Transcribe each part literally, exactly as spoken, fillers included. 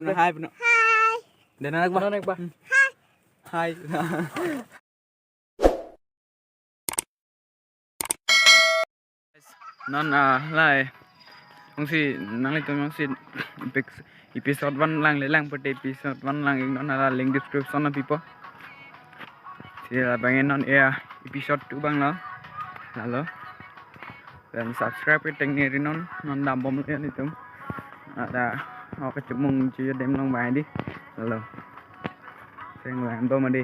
Na hai puno. Hai. Dena nak ba? Dena nak ba? Hmm. Hai. Non, ah, lai. Jongsi nanglitum jongsi epic-, episode one lang le lang pute episode one lang ik non, hala link description na pipo. Si labang non ya episode two abang lo. Lalo. Dan subscribe ke tengneri non, non dambomlo ya nelitum. Ada, oh, kecemung cuyo dem long bai di. Lalo. Seng lang dom adi.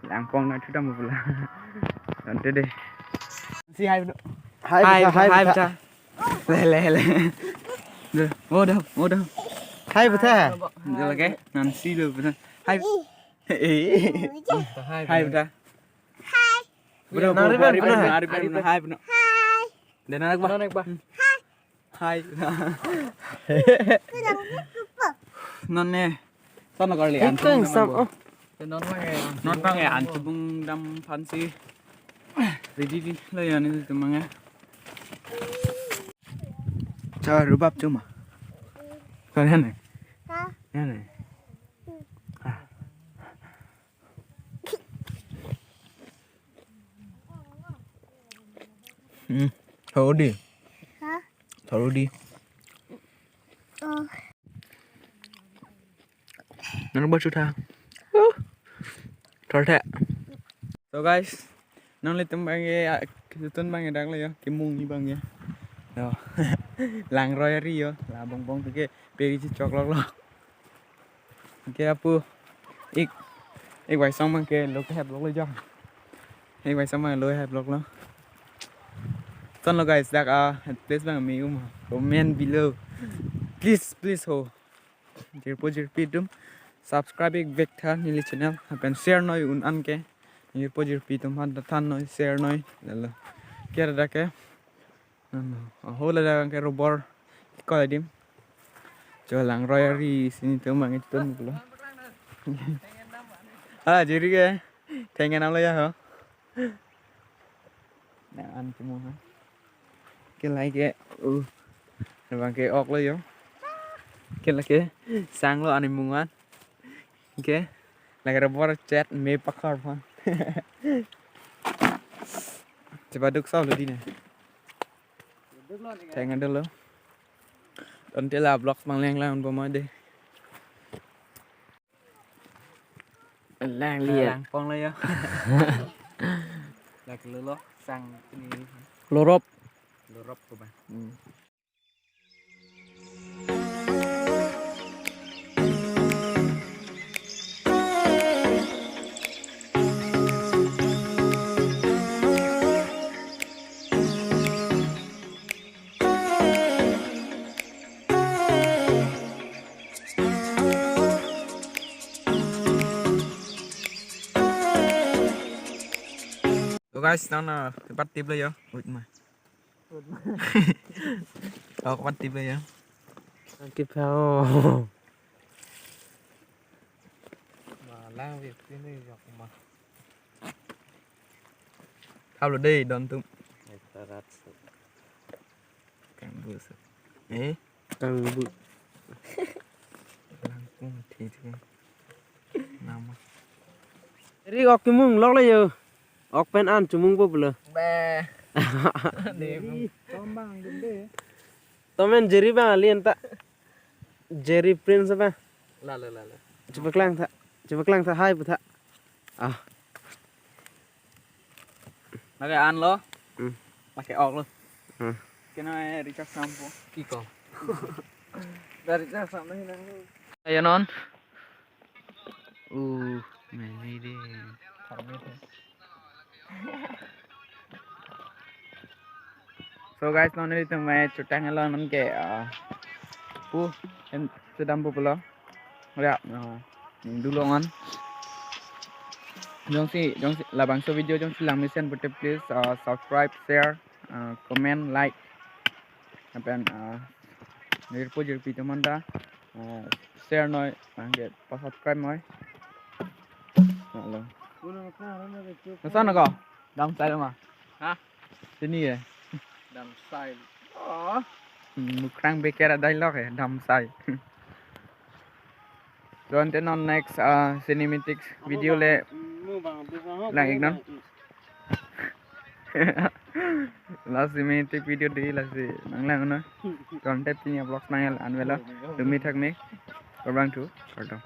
Langpong na chutam pula. Ante deh. Si hai puno. Hai, hai, hai, hai, hai, hai. Le, le, le. Duh, oh, dah, oh, dah. Hai, puta. Duh, lagi. Nansi lo, puta. Hai. Eh. Hai, puta. Hai. Puta, nang puta, riban, puta, puta, riban, riban, puta. Hai, puta. Hai. Dena nak ba? Dena nak ba? Hmm. Hai. Non ne. Son lo kali, an chubung dam, oh. Non bang ya, an chubung dam aphansi ready di lo ya nelitum abang ya. Cha rubab chuma. Kon ya ne? Ha? Ya ne? Ah. Hmm. Thor di. Ha? Thor di. Oh. Nang ba chutha. Uh. Thor the. So guys, nanglitum abang ke, ah, ketun abang ke dak lo ya, kemung ni abang ya. Yo. Langroi ari yo, la bongbong tu ke peri chichok lok lok. Ke apu ik, ik vaisong abang ke lo kehep lok lo jong. Ik vaisong abang lo hep lok lo. Son lo guys, dak, ah, place abang me um, comment below. Please, please ho. Jirpo jirpi atum subscribe ik vek tha neli channel. Lapen share noi un an ke. Jirpo jirpi atum aphan than noi, share noi. Lalo. Ke dak ke. Ano, aho ladak ke rubber koi adim. Cho langroi ari si nelitum abang ketun pulo. Ah, jiri ke. Thengen nam lo ya ho. Na an chemo ha. Ke lai ke, uh. Abang ke ok lo yo. Ke lake sang lo ani mungan. Ke. Lake rubber chet me pakar phan. Chepaduk sa lo di ne. Thank you lo. Ante la vlogs abang leng lang bomma de. Lang liya. Langpong lo ya. Lak lo lo sang ini. Lorop. Lorop ko ba. Hmm. So guys, non, uh, kepat tip lo yo. Wait ma. Oh, kepat tip lo yo. Kepa o. Malang wit ini yok ma. Thap lo dei don tum. Ektarat. Kang bu se. Eh? Kang bu. Langpong thi thi. Nama. Ri ok kemung lok lo yo. Ok pen an chumungpo pulo. Be. Jerry, Tom abang dum de. Tom and Jerry abang ali anta. Jerry Prince apa? Lalo, lalo. Chepaklang tha. Chepaklang tha hai pu tha. Ah. Lake an lo. Hmm. Lake ok lo. Hmm. Kena recharge sampo. Kiko. Dari recharge sampo ni nang. Ayo non. Uh, meni de. So guys, non nelitum mai chutang lo non ke, ah, pu em chedampo pulo. Ya, ah, dulongan. Jongsi, jongsi labangso video jongsi lang mesen pute please, ah, subscribe, share, ah, comment, like. Lapen, ah, jirpo jirpi atum anta, ah, share noi, anke pa-subscribe noi. Halo. Nasa na ko? Damsai lo ma? Ha? Sini ya? Damsai. Oh. Hmm, mukrang beker ada lo ke, damsai. Tonte non next, ah, cinematic video le lang-iknon. Last cinematic video de lasi nanglang-iknon. Tonte pini vlogs nang-el anvelo. Dumi thakme. Kardom.